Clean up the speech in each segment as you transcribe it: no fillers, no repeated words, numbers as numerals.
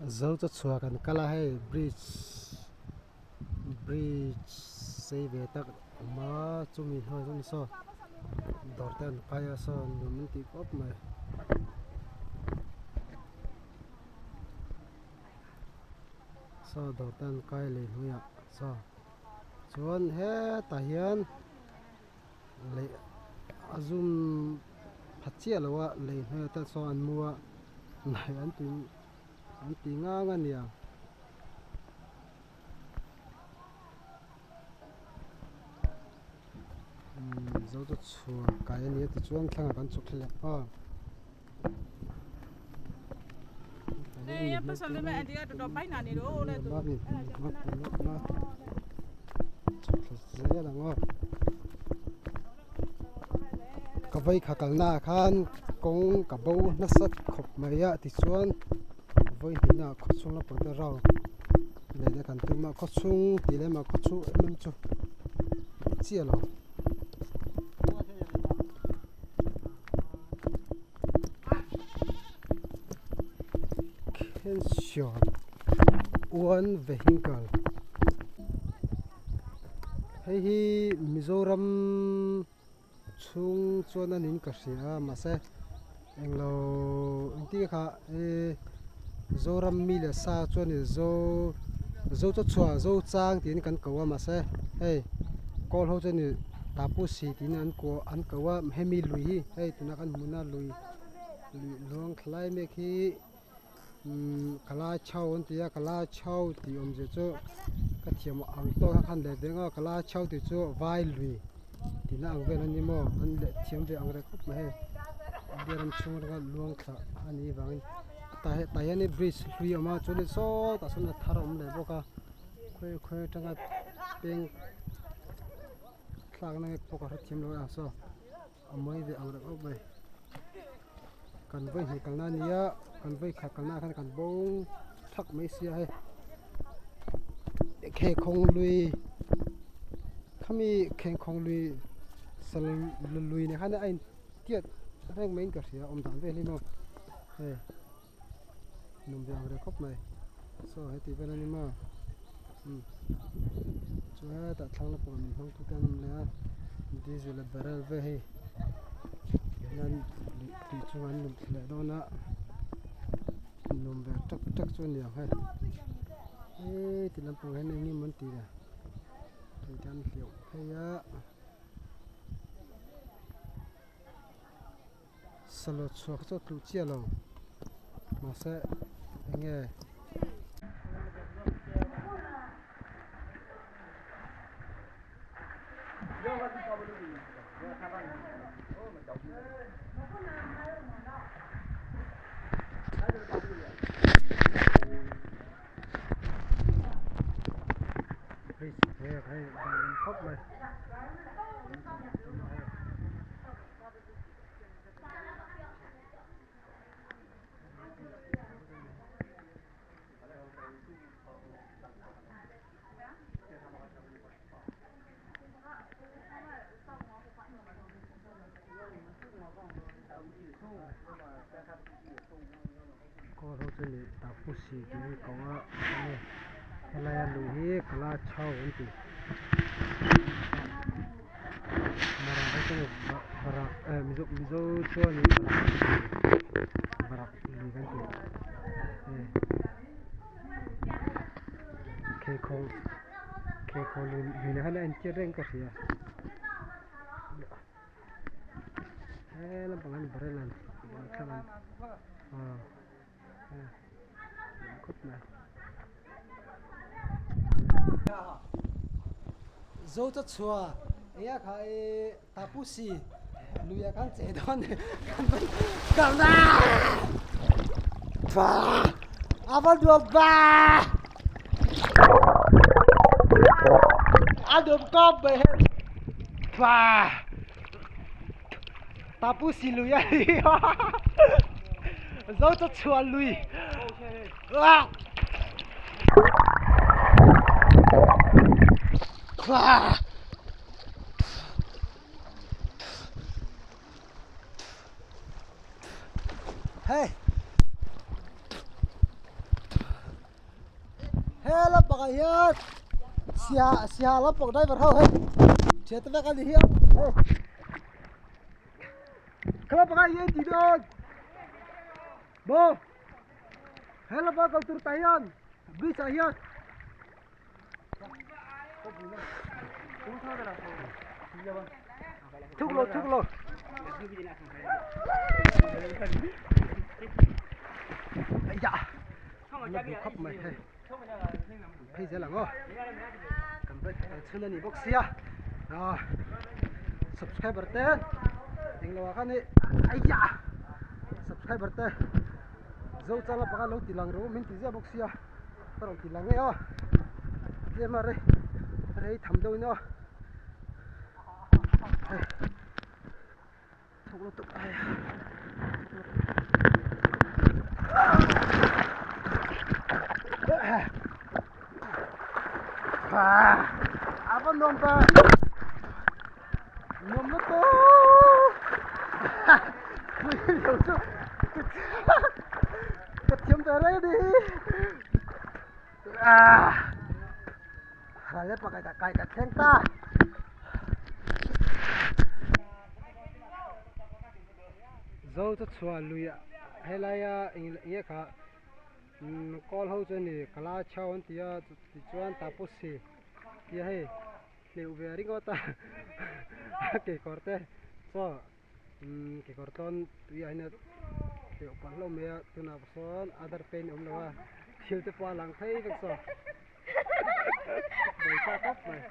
Zo chu chhuah kan kal a hei bridge bridge sei ve tak a awm a chumi hnuaiah chuan saw dawr te an kai a saw nuam an tih khawp mai. Saw dawr te an kai lei hnuaiah saw chuan hetah hian lei a zum pha chiah lo a lei hnuaiah te saw an mu a naih an ti an ti ngang a nia. Umm zo chu chhuah kai a nia tichuan thlangah kan chhuk thla leh a. Zel ang aw ka vei kha kalna ah khan kawng ka bo nasa khawp mai a tichuan vawi hnihna ah khawchhung lampang te round leh te kan tum a khawchhung tih lem ah khawchhung em em chu chiah lo. Khensian One Vehicle hei hi Mizoram chhung chuan a niin ka hria a mahse englo engtin kha e Zoram mi leh sa chuanin zo zo chu chhuah zo chang tiin kan ko a mahse hei kawl ho chuanin tapusi tiin an kuah an ko a hemi lui hi hei tuna kan hmuhna lui lui luang thlai mek hi umm kala chho an ti a kala chho tih awmzia chu ka thiam ang tawk a khan leh veng a kala chho tih chu vai lui tihna ang vel a ni maw an leh thiam ve ang reng khawp mai hei India ram chhung atanga luang thla a nih vangin tah hian tah hian bridge hlui a awm a chuanin sawtah sawn a thar a awm leh bawk a khawi khawi atanga peng thlakna nge pawh ka hrethiam lo a saw. A mawi ve ang reuh mai. Kan vawi hnih kalna a nia, kan vawi khat kalna ah khan kan bo thak mai sia hei. Khengkhawng lui khami khengkhawng lui sal lui nen khan a in tiat reng maiin ka hria awm dan vel hi maw hei nuam ve ang reuh khawp mai. Saw heti vel a ni maw umm chu hetah thlang lampangah min hmang tu te an awm leh a diesel a barrel vel hei hian tui chungah an lum thla leh dawn a nuam ve tak tak chu a ni ang hei heti lampangah hian eng emaw an tih le tui te an hleuh phei a. Salawt chhuak chu a tluh chiah lo mahse eng nge bridge hnuaiah khan hei a awm khawp mai. Kawl ho chu ni tapusi tih an ko a enge helaia lui hi kala chho an ti. Mara ho chuan barak eh mizo mizo chuanin barak lui kan ti eh kheikhawng kheikhawng lui lui nen khan a entir reng ka hria he lampang hian barrel an thlak an ah. Zo chu chhuah eng a kha i tapusi lui ah khan che dawn kan va kalna va a va nuam va a nuam kawp mai hei va Tapusi lui a ni a zo chu chhuah lui ah hei. He lampangah hian Siaha Siaha lampang driver ho hei thian te vek a ni hi a hei ka lampangah hian tih dawn maw he lampang kal tur tah hian bridge ah hian. Thuk lo thuk lo. Ai da. Na bu khawp mai hei. Phei zel ang aw. Kan break kal chhun a ni bawk sia. Ah subscriber te englo ah khan i ai da. Subscriber te zo changa pakhat lo ti lang ru min ti ziah bawk sia. Ka rawn ti lang e aw tlem a rei rei tham deuh in aw hei thuk lutuk a hei a va nuam ta nuam lutuk chu ka thiam ve reng a ni ral leh pakhat ah kai ka thleng ta zo chu chhuah lui ah helaia eng nge kha kawl ho chu a ni kala chau an ti a tichuan tapusi tia hei hleuh ve ringawt a a kekawr te chaw umm kekawr tlawn tui ah hian hleuh palh hlauh mai a tunah sawn other paint a awm lo a thil te pawh a lang phei vek saw buaithlak khawp mai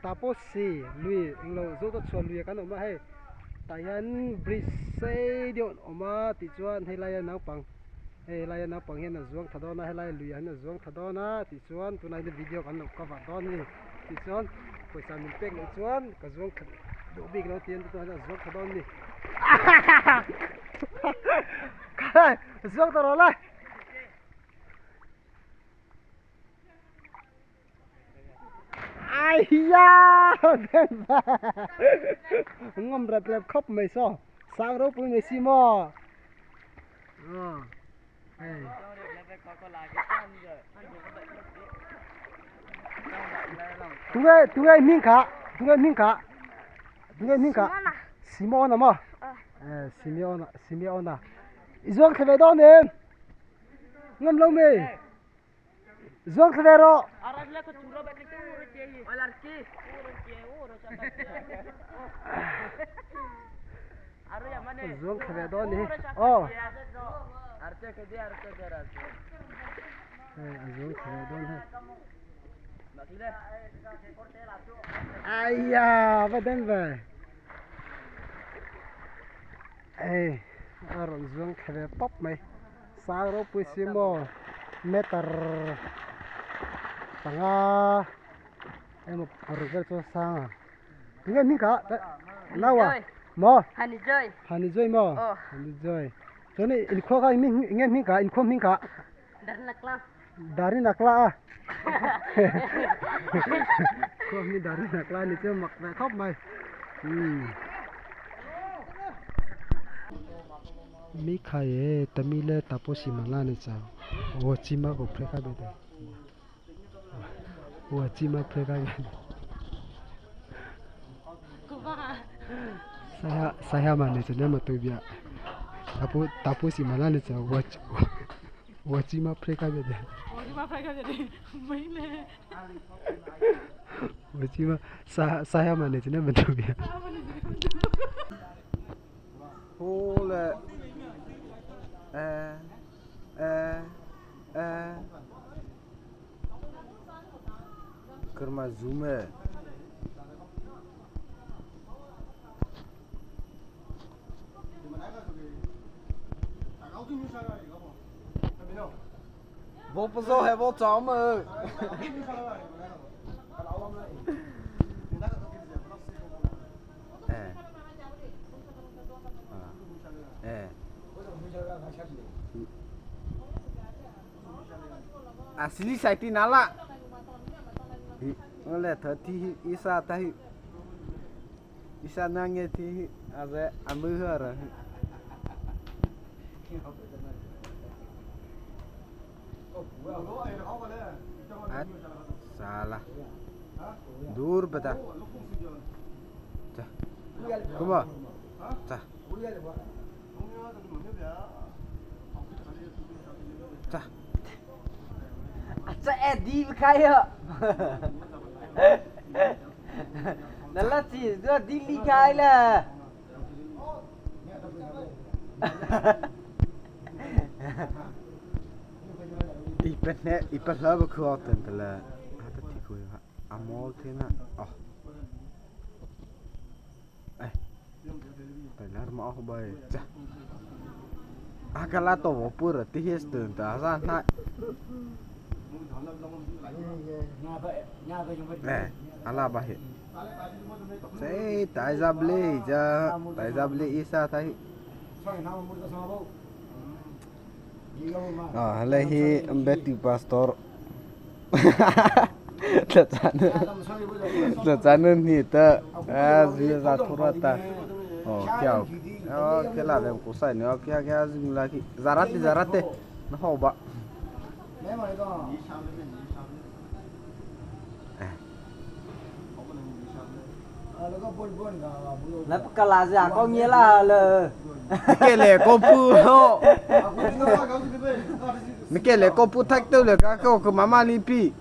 taposi lui englo zawt a chhuah lui ah kan awm a hei tah hian bridge sei deuh a awm a tichuan helaia naupang Hei helaia naupang hian a zuang tha dawn a helaia lui ah hian a zuang tha dawn a tichuan tunah hian video kan lo cover dawn a ni tichuan pawisa min pek loh chuan ka zuang thla duh bik lo tiin tunah hian a zuang tha dawn a ni khalai zuang ta rawh le. Aiya ngam rep rep khawp mai saw sang ropui mai si maw hei tunge tunge hming kha tunge hming kha tunge hming kha Simona maw Simeona Simeona i zuang thla ve dawn em ngam lo mi. Zuang thla ve rawh. Zuang thla ve dawn ni hi. Aw. Hei a zuang thla ve dawn hei. Aiya va den ve. Hei a rawn zuang thla ve pawp mai. Sang ropui si maw meter panga emaw paruk vel chu a sang a tinge hming kha nau a maw hani joy maw hani joy chuan inkhua kha enge hming kha inkhua hming kha darinakla a khua hming darinakla a ni chu mak ve khawp mai umm. Mi khaye tami le taposi mala ni chao wo chima ko pheka be de wo chima pheka be saya saya ma ni chane ma tu bia tapu taposi mala ni chao wo wo chima pheka be de wo chima pheka be de mai le wo chima saya ma ni chane ma tu bia Hole e e e Kırma zume. 我不走还我找么？哎，哎，Asli side nala. Ole thati isa tahi. Isa nange thi aze amuhara. Salah. Dur bata. Cha. Kuma. Cha. Cha. Cha e di khai ha. Nala chi do di li khai la. Ipet ipet love kuaten tele. Hata tiku amol tina. Oh. Eh. Telar ma oh bay. Cha. Akala to pura tihis tun ta sa na. Eh, ala bahi. Sai tai zabli ja, tai zabli isa tai. Ah, lehi mbeti pastor. Ta chan. Ta chan ni ta a zi za thura ta. Oh, kya. Oh, ke la vem ko sai ne kya kya zing la ki. Zarate zarate. Na ho ba. Là kala za có nghĩa là là Cái lệ có pu ho. Cái lệ có pu thách tôi là các cô cứ mama li pi.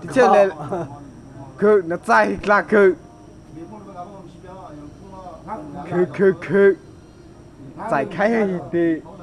Thì chơi lệ cứ nó chạy là cứ cứ cứ cứ chạy开一点。